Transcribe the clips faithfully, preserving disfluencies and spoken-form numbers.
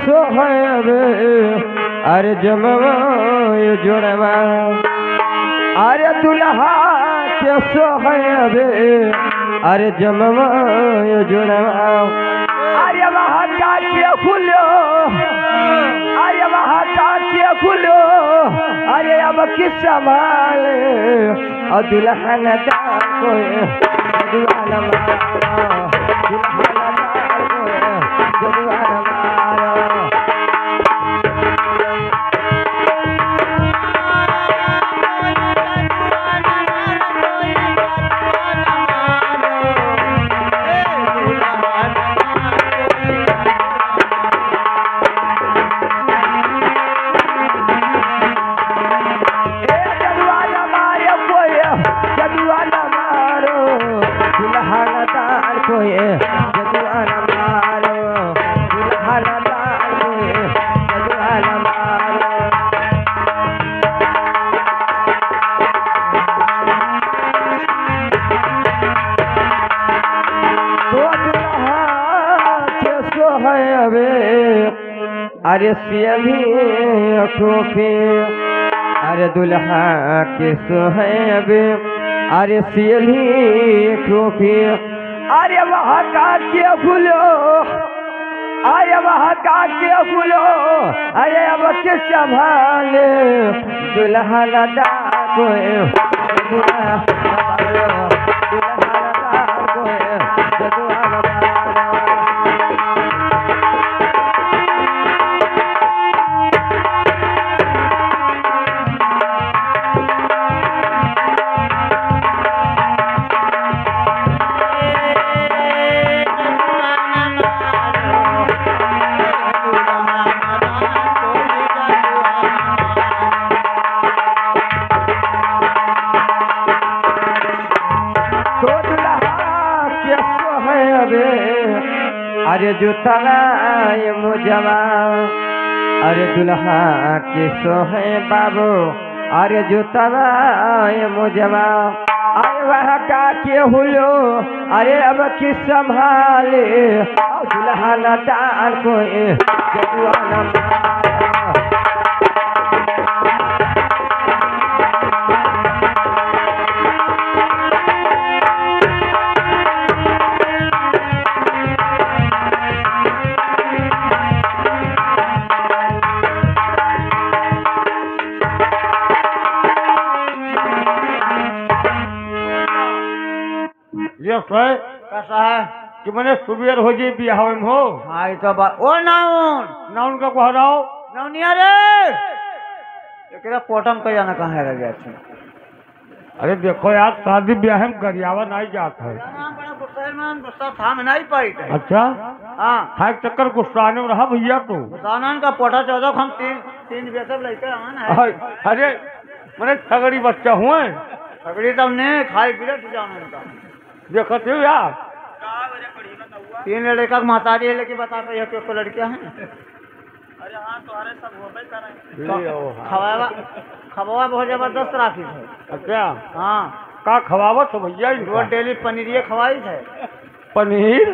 सोहैबे, अरे जमवा यो जोड़वा, अरे दुल्हा के सोहैबे, अरे जमवा यो जोड़वा। अरे वहाँ का के खुलो, अरे वहाँ का के खुलो, अरे अब की संभाले, और दुल्हन दान कोई जदुआ न मारो, दुल्हन दान कोई जदुआ न मारो। ए जदुआ न मारे कोई, जदुआ न मारो, दुल्हा न दान कोई, जदुआ न मारो, दुल्हा न दान कोई, जदुआ न मारो। तो दुल्हा के सोहैबे, अरे सियली टोपी, अरे दुल्हा के सोहैबे, अरे सियली टोपी, अरे वहाँ का के खुलो, अरे वहाँ का के खुलो, अरे अब के संभाले, दुल्हा न दान कोई, दुल्हा न दान कोई, जदुआ न मारो। तो दुल्हा के सोहैबे, अरे जूतवा ये मोजवा, अरे दुल्हा के सोहै बाबू, अरे जूतवा ये मोजवा, अरे वहाँ का के हुलो, अरे अब की संभाले, और दुल्हा न दान कोई जदुआ न मारो। ये सै कैसा है? कि मने सुबेर हो जाई बियाह में हो। हाँ, ई तो बा-, ओ नाउन। नाउन का गोहराओ। नौनिया रे। एकरा पोटम का जाना कहाँ रह गया था? अरे देखो यार, शादी ब्याह में गरियावा नाहीं जात है। बड़ा गुस्सा है, मैं गुस्सा थाम नाहीं पाई थे। अच्छा? हाँ। खाए के चक्कर गुस्साने में रहा भैया तू। गुस्सानन का पोटा चौदह हम तीन, तीन बेसब लइके आन है। अरे, अरे, मने छगड़ी बच्चा हुए। छगड़ी तब ने खाए पीले तू जान उनका। देखत हो यार। तीन लड़का के महतारी है, लेकिन बता पाई है कि एको लड़कियां हैं? अरे हाँ, तोहरे सब होबे करे। ले आओ, हाँ। खवावा, खवावा बहुत जबरदस्त राखी है। अच्छा। हाँ। का खवावत हो भैया इनका? रोज डेली पनीरिये खवाई है। पनीर?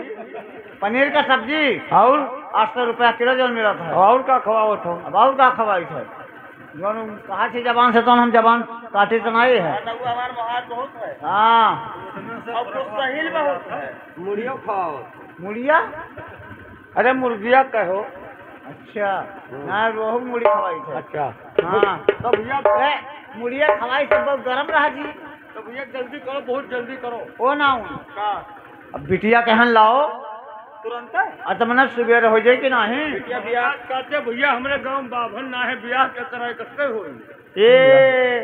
पनीर का सब्जी। और? आठ सौ रुपया किलो जौन मिलत है। और का खवावत हो? अब और का खवाई है? जौन कहा थी जबान से, तौन हम जबान काटी तो नहीं है। हाँ, तो वो हमार महाज बहुत है। हाँ। और कुछ सहील बहुत है। मुड़ियो खाओ। मुड़िया? अरे मुर्गिया कहो। अच्छा। हम्म। ना, रोहू मुड़ी खवाई थे। अच्छा। हाँ। तो भैया ए, मुड़िया खवाई से बहुत गरम रहा जी। तो भैया जल्दी करो, बहुत जल्दी करो। ओ ना हूँ। का? अब बिटिया कहन लाओ। तुरंत? अरे तो मने सुबेर हो जाए कि नहीं? बिटिया बियाह कहते भैया, हमरे गाँव में बाभन ना है, बियाह के तरह कैसे होई? ए,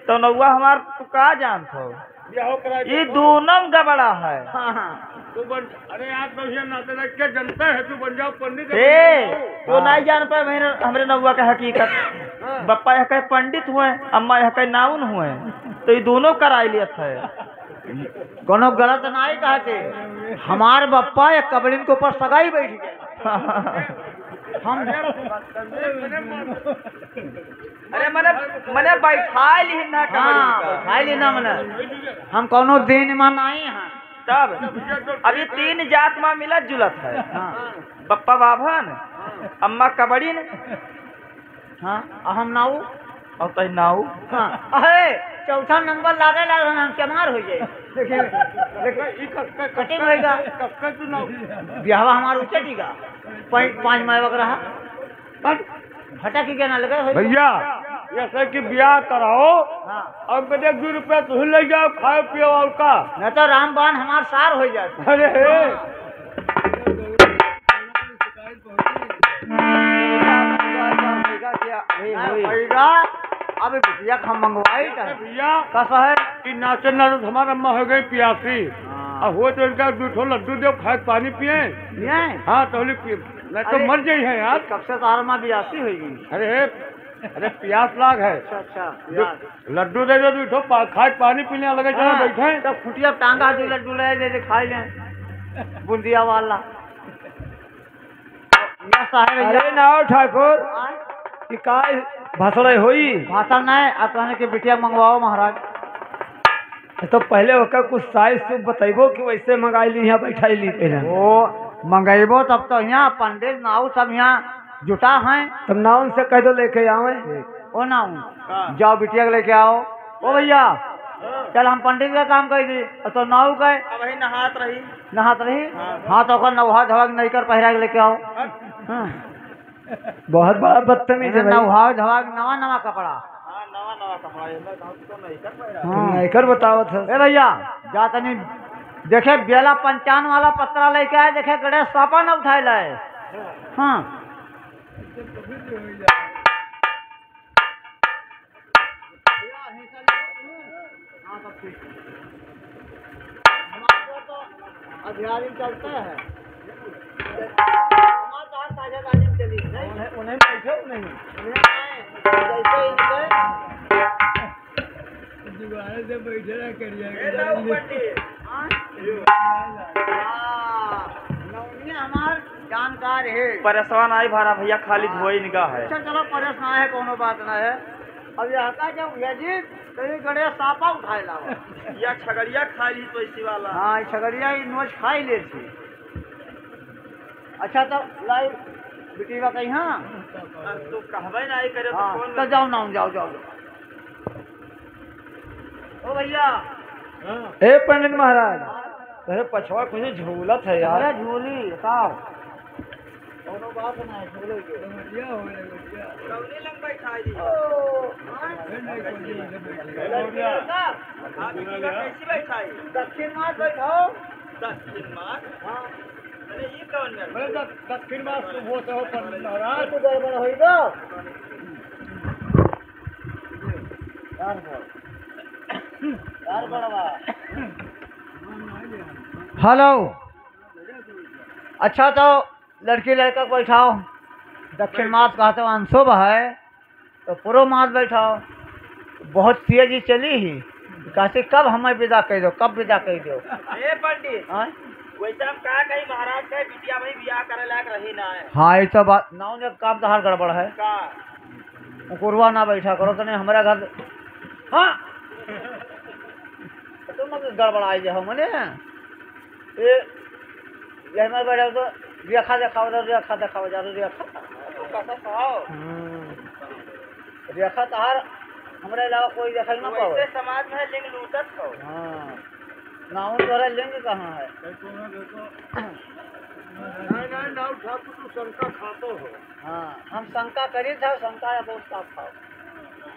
तो नौआ हमार, तू का जानत हो? बियाह करा ई के दोनों में गबड़ा है। हाँ, हाँ। तू बन, अरे यार, तो ये नाते लग के जनता है, तू बन जाओ पंडित, ए, बन जाओ। तू नहीं जान पाए हमरे, हमरे नौआ के हकीकत। हाँ। बप्पा यह कहे पंडित हुए, अम्मा यह कहे नाउन हुए, तो ई दोनों कराई लियत है। कोनो गलत नाहीं कहते, हमार बप्पा एक कबड़िन के ऊपर सगाई बैठ गया। हम अरे मने, मने बैठाई लिहिन ना कबड़िन हाँ, का। बैठाई लिहिन ना मने। हम कौनो दिन में नहीं हैं। तब अभी तीन जात में मिलत जुलत है। हाँ। बप्पा बाभन, अम्मा कबड्डी ने। हाँ, आ हम नाऊ। और तई नाऊ। हाँ, अहे, चौथा नंबर लागे लागल, हम चमार हो जाए। लेकिन, लेकिन ई क-, क-, क-, कटिंग होएगा। क-, क-, क-, तू नाऊ। ब्याहवा हमार उचटी का। पाँच, पाँच माय वगैरह। बट भटक के ना लगे होई। भैया, जैसे कि ब्याह कराओ, हाँ। और कदे दो रुपया तू ले जाओ, खाओ पियो और का। न तो रामबान हमार सार हो जाए। अरे हे। ना होइगा, अब बिटिया का हम मंगवाई अरे था। भैया, कस है? कि नाचे नाचे हमार अम्मा हो गई पियासी। हाँ। अब हो तो इनका दो ठो लड्डू दो, खाए पानी पिए। पिए? हाँ, तो बोली पी-, नहीं तो अरे, मर जाई है यार। कब से तार माँ बियासी होइगी? अरे हे, अरे प्यास लाग है। अच्छा, अच्छा, दो प्यास। लड्डू दे दो, दो ठो पा-, खाए पानी पीने लगे, चलो हाँ, बैठे। तब खुटिया टांगा दो लड्डू ले, दे दे, खाई ले। बूंदिया वाला। या साहेब, अरे या नाव ठाकुर, हाँ? कि का भाषण होई? भाषण नहीं, आप कहने के बिटिया मंगवाओ महाराज। तो पहले ओकर कुछ साइज सूप बतैबो कि वैसे मंगाई ली, यहाँ बैठाई ली पहले। ओ, मंगैबो तब तो यहाँ पंडित नाऊ सब यहाँ जुटा हैं। तब नाऊ से कह दो लेके आवे। ओ नाऊ, हाँ। जाओ बिटिया के लेके आओ। ओ भैया, चल हम पंडित का काम कर दी, और तो नाऊ का अब वही नहात रही। नहात रही? हाँ। हाँ, तो ओकर नौहा धोवा के नैकर पहिरा के लेके आओ। हाँ। हाँ। बहुत बड़ा बदतमीज है भाई। नौहा धोवा के नवा नवा कपड़ा। हाँ, नवा नवा कपड़ा, ये तो हम तो नैकर पहिरा। हाँ। नैकर बतावत है। ए भैया, जा तनी देखे बेला पंचान वाला पत्रा लेके आए, देखे गड़े सापा न उठाए लाए। हाँ। हाँ, सब ठीक है। हमारे को तो अभियान चलता है। हमारे तो हर ताजा ताजी चली, नहीं? उन्हें, उन्हें बैठे, उन्हें। उन्हें नहीं, जैसे इनके दोबारा से बैठे ना करिया ए, करिया। राहुल पंडित। हाँ? हाँ, नौनिया हमार जानकार है। परेशान आई भारा भैया, खाली हाँ। धोई निगाह है। अच्छा, चलो, परेशान है, कोनो बात ना है। अब यहाँ का जब भैया जी, तो ये गड़े सापा उठाए लावा। या छगड़िया खा ली तो इसी वाला। हाँ, ये छगड़िया ही नोच खा ही ले थी। अच्छा, तो लाई बिटिया कहीं, हाँ? अब तू कहबे ना, ये करे तो हाँ, कौन तो जाओ ना, जाओ, जाओ, जाओ। ओ भैया। ए पंडित महाराज, अरे पछवा कुछ झूलत है यार। अरे झूली, बताओ। कोनो बात ना है, झूले के। बढ़िया हो रे, बढ़िया। कौने लंग बैठाई दी? ओ, हाँ? आप इनका कैसे बैठाई? दक्षिण मात बैठाओ। दक्षिण मात? हाँ। अरे ये कौन है? अरे दक-, दक्षिण मात तो वो तो हो पंडित महाराज। तो गड़बड़ होई ना। यार बड़। यार बड़वा। हेलो। अच्छा, तो लड़की लड़का के बैठाओ। दक्षिण मात कहते हैं अनशुभ है, तो पूर्व मात बैठाओ। बहुत तेजी चली ही, कहते कब हमें विदा कर दो, कब विदा कर दो। ए पंडित, हाँ? वैसे हम का कही महाराज के बिटिया भाई बियाह करे लायक रही ना है। हाँ, ये तो बात, नाउन एक काम तहार गड़बड़ है। का? कुकुरवा ना बैठा करो, तने हमरा घर, हाँ। तुम लोग गड़बड़ाई जाओ, मने। ए, ये हमारे बैठा तो रेखा देखाओ, तो रेखा देखाओ, जा रेखा। तू कैसा खाओ? हम्म। रेखा तहार, हमरा अलावा कोई देखा ही ना पावे। वैसे समाज में लिंग लूटत हो। हाँ। नाउन तोहरा लिंग कहाँ है? नहीं, नहीं, नाउन ठाकुर तू शंका खातो हो। हाँ, हम शंका करी था, शंका या बहुत साफ था।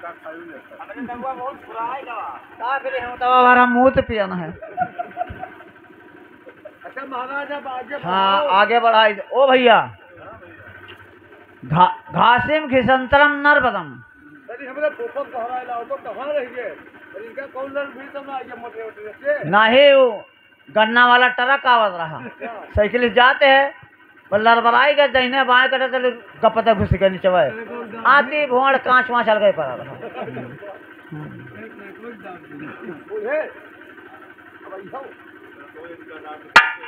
हमरे नौआ बहुत बुराई गवा। का करे हम दवा वाला मुंह तो पियन है। अच्छा महाराज, अब आगे हाँ, बढ़ाओ। आगे बढ़ाई। ओ भैया, घा-, घासिम घिसंतरम नर्बदम। अरे हमरे पोपक दोहराए लाओ तो कहाँ रह गए? अरे इनका कौन लड़ भी तो ना आइए मोटे मोटे से। नाही, वो गन्ना वाला ट्रक आवत रहा, साइकिल से जाते हैं, पर लड़बड़ाई के दहिने बाएं कटे चले, गपते घुस के नीचे भाई। आती भोंड़ कांच वांच अलगे पड़ा रहा।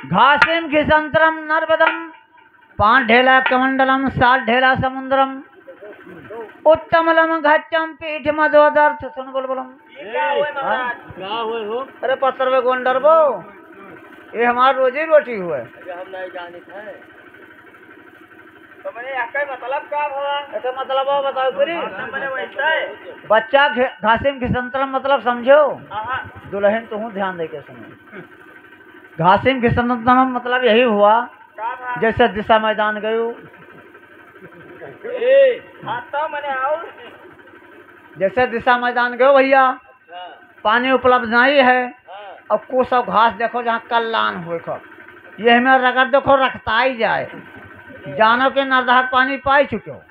घासिम घिसंतरम नर्बदम, पाँच ढेला कमंडलम, सात ढेला समुद्रम, उत्तमलम घच्चम पीठ मदोदर्थ। सुन बोल बोलम। ये क्या हुए महाराज? का हुए हो? अरे पत्थर में कौन डरबो? ये हमार रोजी रोटी हुए। ये हम नहीं जानित है। तो मने एकर मतलब का भवा? एकर मतलब और बताओ पूरी। हाँ, तो मने वैसा है। बच्चा घे-, घासिम घिसंतरम मतलब समझो। हाँ। दुलहिन तुहूँ ध्यान दे के सुनो। घासिम घिसंतरम मतलब यही हुआ, का भा? जैसे दिशा मैदान गयो। ए, हाँ, तो मने और? जैसे दिशा मैदान गयो भैया, हाँ। पानी उपलब्ध नहीं है। हाँ। अब कुछ सब घास देखो जहाँ कल्याण हुए खो, ये हमें रगड़ देखो रखता ही जाए, जानो के नरदहा के पानी पाई चुके हो।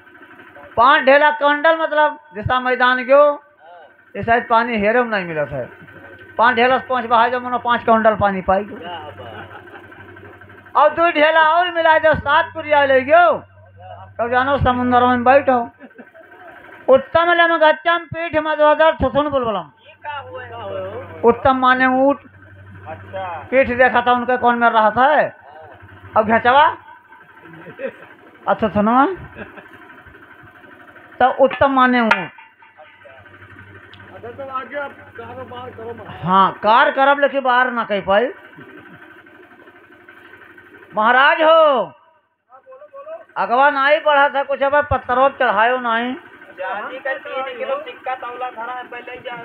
पाँच ढेला कौंडल मतलब जैसा मैदान गयो, हाँ। ये शायद पानी हेरे में नहीं मिलत है। पाँच ढेला से पाँच बहाए जो मनो पाँच कौंडल पानी पाई गयो। क्या बात। और दो ढेला और मिला दो, सात पुरिया ले गयो, तब जानो समुंदर में बैठो। उत्तम लम गच्चम पीठ मधोदर थुथुन बुलबुलम। उत्तम माने ऊँट। अच्छा। पीठ देखा था उनके कौन में रहा था। अब घेचवा? अच्छा, सुनो। तो उत्तम माने ऊँट। अच्छा, तो आगे आप कारोबार करो मत। हाँ, कार करब लेकिन बाहर ना कह पाई। महाराज हो, अगवा नाई बढ़ा था कुछ, अब पत्थरों पे चढ़ायो नाई। चांदी का तीन किलो सिक्का तौला धरा है, पहले ही जाओ।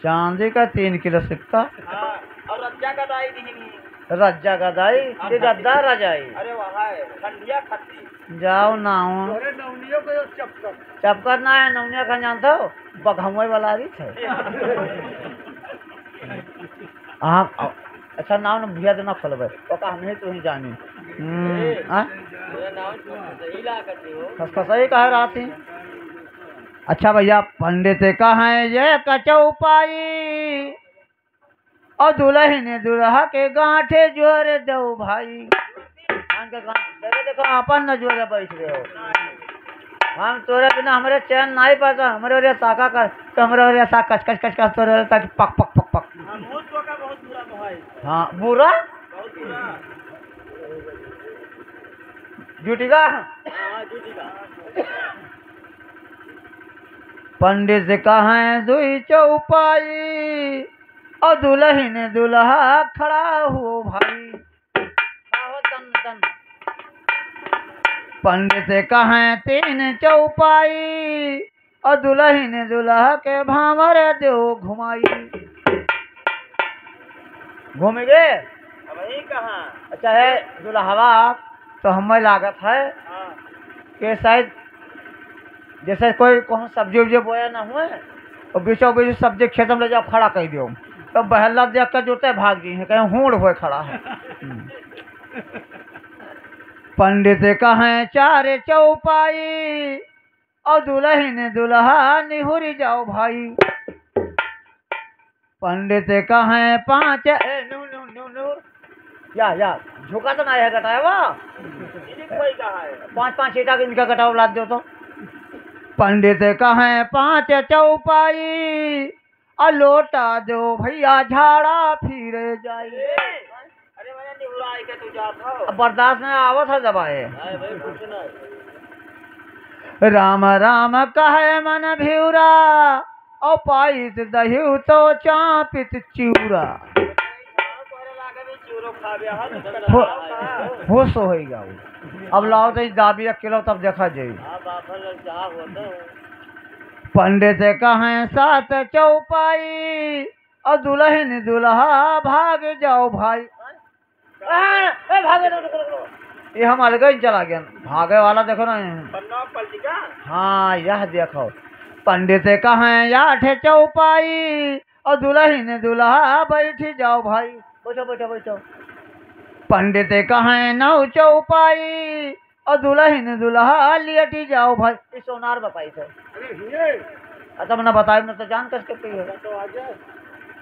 चांदी का तीन किलो सिक्का। हाँ, और रज्जा का दाई दी नहीं। रज्जा का दाई, हाँ, ये गद्दा रजाई। अरे वाह है, ठंडिया खत्ती। जाओ ना हो। अरे नौनियों को यो चपकन। चपकन ना है, नौनिया का जानता हो, बघमवे वाला भी थे। हाँ। आप, अच्छा, नाव न भैया देना खोलबे, ओका हम ही तो ही जानी। हम्म, ए, आ? तोरा नाव तो सही लागत है हो। खसखसई कहे रहती। अच्छा भैया, पंडित कहे ये कचौपाई, और दुलहिन दुलहा के गांठे जोर दो भाई। कान के गांठ, देखो, देखो, आपन न जोरे बैठ गए हो। हम तोरे बिना हमरे चैन नाई पाता, हमरे ओरे ताका कर, तो हमरे ओरे ताक कच, कच, कच, कच, तोरे ओरे ताक पक, पक, पक, पक। हम हो तो का बहुत बुरा भाई। हाँ, बुरा? बहुत बुरा। जुटिगा? हाँ, जुटिगा। पंडित कहें दुई चौपाई, और दुलहिन दुलहा खड़ा हो भाई। आहो दन दन। पंडित कहें तीन चौपाई, और दुलहिन दुलहा के भांवर देव घुमाई। घूम गए? अब ही कहाँ? अच्छा है, दुलहवा तो हमें लागत है हाँ। कि शायद जैसे कोई कहूँ सब्जी उब्जी बोया ना हुए, और बीचों बीच सब्जी खेत में ले जाओ, खड़ा कर दियो, तो बहला देख के जुरते भाग जी हैं, कहीं हूड़ हुए खड़ा है। हम्म। पंडित कहें चार चौपाई, और दुलहिन दुलहा निहुर जाओ भाई। पंडित कहें पाँच, ए, नू, नू, नू, नू। या, या, झुका तो ना है, घटाया वा। इन्हीं कोई कहा है। पाँच, पाँच ईंटा के इनका घटाव लाद दो तो। पंडित कहें पाँच चौपाई, आ लोटा दो भैया, झाड़ा फिर जाई। अरे, मैंने निहुराई के तू जात हो। अब बर्दाश्त नहीं आवत है दबाए। नहीं भाई, कुछ नहीं। राम राम कहे मन भिउरा, और पाइत दहिउ तो चापित चिउरा। हो-, होश होइगा वो। अब लाओ तो दाबी रख के लो, तब देखा जाई। पंडित कहें सात चौपाई, और दुलहिन दुलहा भाग जाओ भाई। आ, ए, भागे, रुक, रुक, रुक। ये हम अलग ही चला गया। भागे वाला देखो ना। पन्ना पलटी का? हाँ, यह देखो। पंडित कहें आठ चौपाई, और दुलहिन दुलहा बैठ जाओ भाई। बैठो, बैठो, बैठो। पंडित कहें नौ चौपाई, और दुलहिन दुलहा लेटी जाओ भाई। ई सोनार बपाई थे। अरे, ये। आ, तब न बताए, न तो जान कस के पी है। तो आ जा।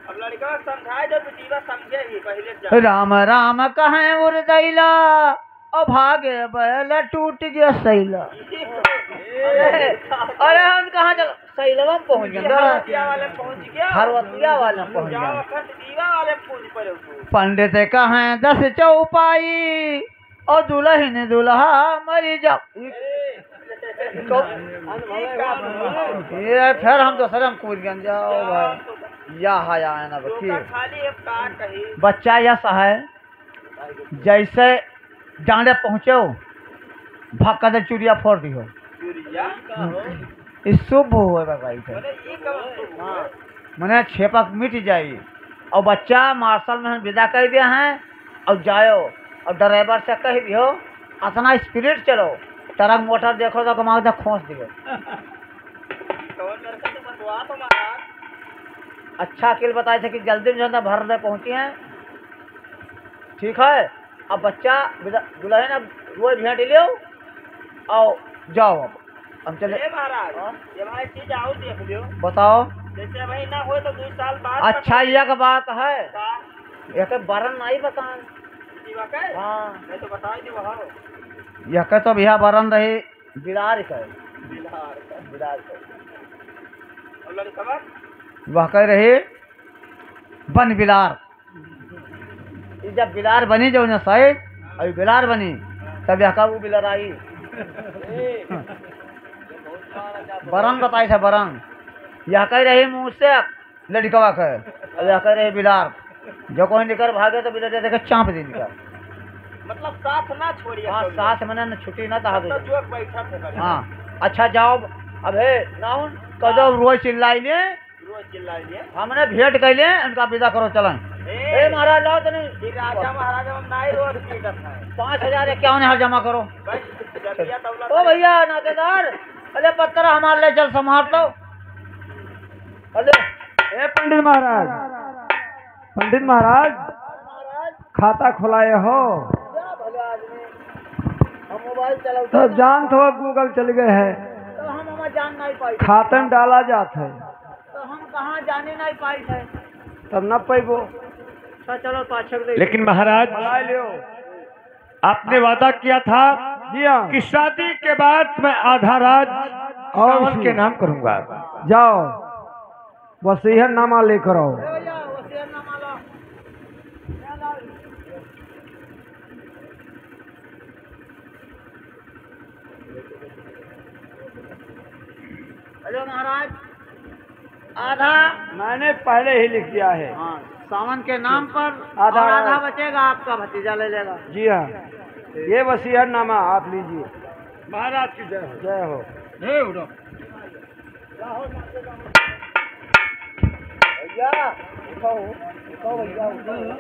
अब लड़का समझाए दो, बेटीवा समझे ही, पहले जा। राम राम कहें उरदैला, और भागे बैल टूट गया सैला। अरे, अरे, हम कहाँ चल, सैलवा में पहुँच गए। हरवतिया वाले में पहुँच गए। हरवतिया वाले में पहुँच गए। जाओ, अखंड दीवा वाले में पहुँच पड़े हो। पंडित कहें दस चौपाई, और दुलहिन दुलहा मरी जाओ। ये फिर हम दूसरे में कूद गए, जाओ भाई। या है, या है ना, बच्ची। खाली एक कार कही। बच्चा यस है, जैसे डांडे पहुँचो, भक्का दे चुरिया फोड़ दिहो। चुरिया? हम्म। ई शुभ होए बा भाई से। मने ई कवन शुभ होए? मने छेपक मिट जाई। और बच्चा मार्शल में विदा कर दिया है, और जाओ, और ड्राइवर से कह दियो, "अतना स्पीड चलो, ट्रक मोटर देखो तो कमा दे खोस दियो।" कवन लड़का तो बतवा तो महाराज। अच्छा अकिल बताए थे कि जल्दी में जो है ना भर दे पहुँची हैं। ठीक है, अब बच्चा विदा-, दुल्हन अब रोज भेंट लियो, आओ, जाओ अब। हम चले। ए महाराज, हाँ? ये भाई चीज आओ देख लियो। बताओ। जैसे भाई ना होए तो दो साल बाद अच्छा, बताओ। यह का बात है। का? यह के बरन नहीं बतान। जी बा के? हाँ। नहीं तो बता दी वहाँ। यह के तो भैया बरन रही बिलार के। बिलार के। बिलार के। और लड़कवा? वह कह रही बन बिलार। ई जब बिलार बनी जो न सही, अभी बिलार बनी, तब यह का वो बिलार आई। बरन बताई था बरन। यह कह रही मुँह से लड़कवा के, अब यह कह रही बिलार। जो कोई निकर भागे तो बिलार देखे चाँप दे निकर। मतलब साथ ना छोड़िए हाँ, कभी। साथ में ना छुट्टी ना कहा मतलब दे। जो बैठा थे बस। हाँ, अच्छा जाओ। अब हे नाउन, कह दो रोज चिल्लाई ले। रोज चिल्लाई ले। हमने भेंट कैले, उनका विदा करो, चलन। ए, ए, महाराज, लाओ तनी। ये राजा महाराजा में नाई रोज पीटत है। पाँच हजार इक्यावन हजार जमा करो। बस, जतिया तौला ओ भैया, नातेदार, अरे पत्थर हमार ले चल, संभाल लो। अरे। ए पंडित महाराज, पंडित महाराज, खाता खुलाए हो? क्या भले आदमी, हम मोबाइल चलाते तो हैं। जानत हो, Google चल गए है। तो हम हमार जान नहीं पाई। खातन डाला जात है। तो हम कहाँ जाने नहीं पाई थे। तब न पैबो। अच्छा, चलो पाछे ले। लेकिन महाराज, बुला लियो। आपने वादा किया था जी हाँ। कि शादी के बाद मैं आधा राज और सावन इसी के नाम करूंगा। जाओ, वसीयतनामा लेकर आओ। ए भैया, वसीयतनामा ला। हेलो महाराज, आधा मैंने पहले ही लिख दिया है। हाँ, सावन के नाम पर आधा और आधा बचेगा, आपका भतीजा ले लेगा। जी हाँ, ये वसीयतनामा आप लीजिए। महाराज की जय हो। जय हो। हे उठो। भैया, उठाओ, उठाओ भैया, उठाओ।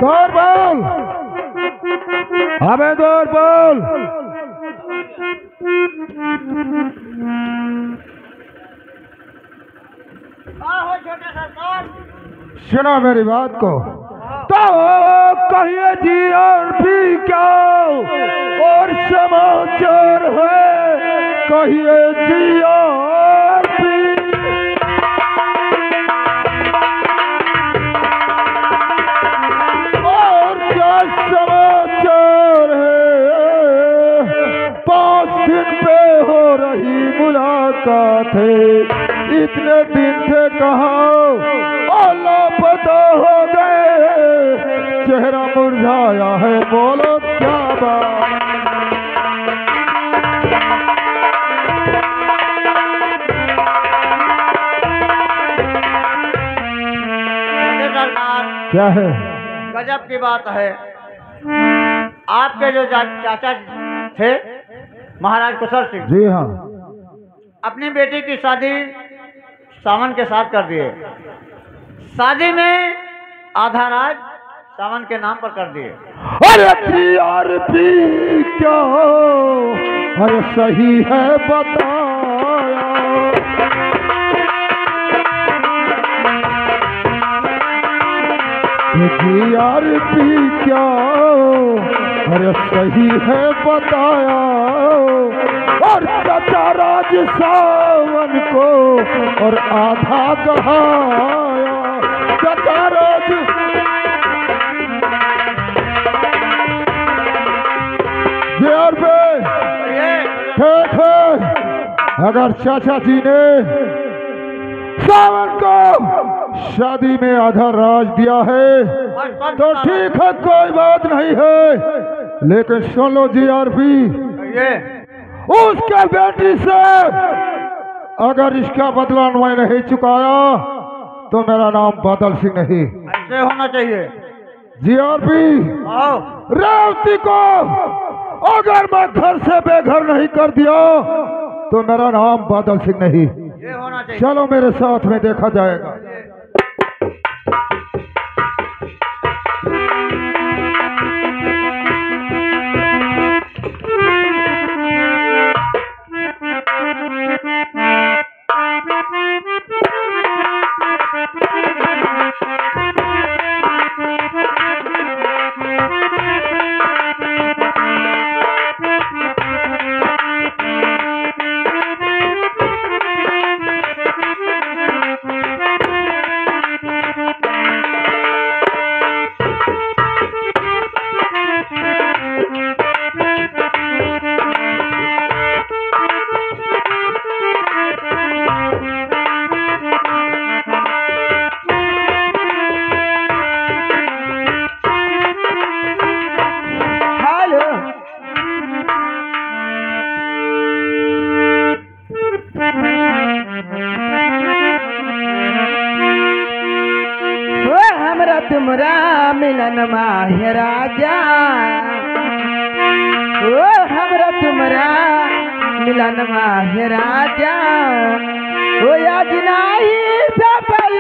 जोर बोल, अबे जोर बोल। सुनो मेरी बात को। तो कहिए जी और भी क्या और समाचार है, कहिए जी और भी। और क्या समाचार है? पाँच दिन पे हो रही मुलाकात है, इतने दिन से कहाँ और लापता हो गए, चेहरा मुरझाया है, बोलो क्या बात। सरकार, क्या है? गजब की बात है। आपके जो चा-, चाचा थे महाराज कुशल सिंह, जी हाँ। अपनी बेटी की शादी सावन के साथ कर दिए। शादी में आधा राज सावन के नाम पर कर दिए। अरे जीआरपी क्या हो, अरे सही है बताया। जीआरपी क्या हो, अरे सही है बताया। और चाचा राज सावन को और आधा गढ़ाया। चाचा राज जीआरपी ठीक है, अगर चाचा जी ने सावन को शादी में आधा राज दिया है तो ठीक है, कोई बात नहीं है, लेकिन सुन लो जीआरपी, ये उसके बेटी से अगर इसका बदला मैं नहीं चुकाया तो मेरा नाम बादल सिंह नहीं। ऐसे होना चाहिए। जीआरपी आओ। रेवती को अगर मैं घर से बेघर नहीं कर दिया तो मेरा नाम बादल सिंह नहीं। ये होना चाहिए। चलो मेरे साथ में, देखा जाएगा। हेलो। ओ हमरा तुमरा मिलन माहे राजा, ओ हमरा तुमरा मिलन माहे राजा, ओ आज नाही सफल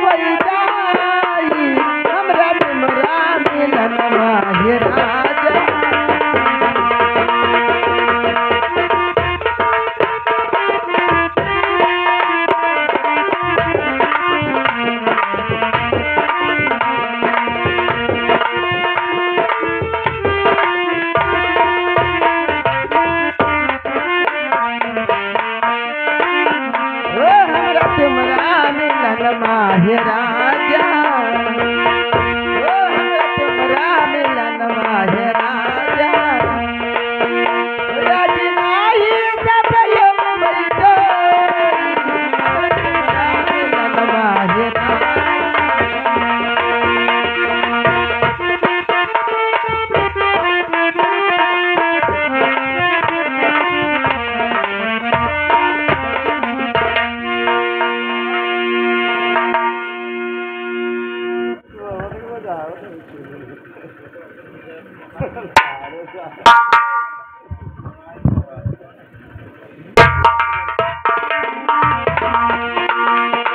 होई जाई, हमरा तुमरा मिलन माहे राजा। ओ हमरा तुमरा मिलन माहे राजा, ओ हमरा तुमरा मिलन माहे राजा।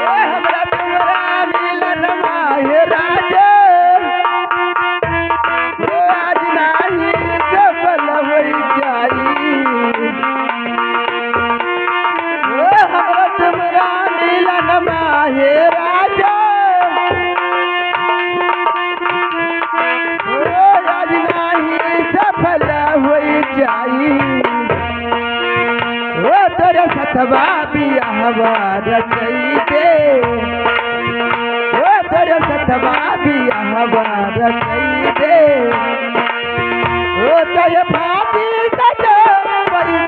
ओ हमरा तुमरा मिलन माहे राजा, ओ आज नाही सफल होई जाई। ओ हमरा तुमरा मिलन माहे राजा, ओ आज नाही सफल होई जाई। ओ तोरे सथवा बियाहवा रचइबे, ओ तोरे सथवा बियाहवा रचइबे, ओ तोरे फांसी सजा परी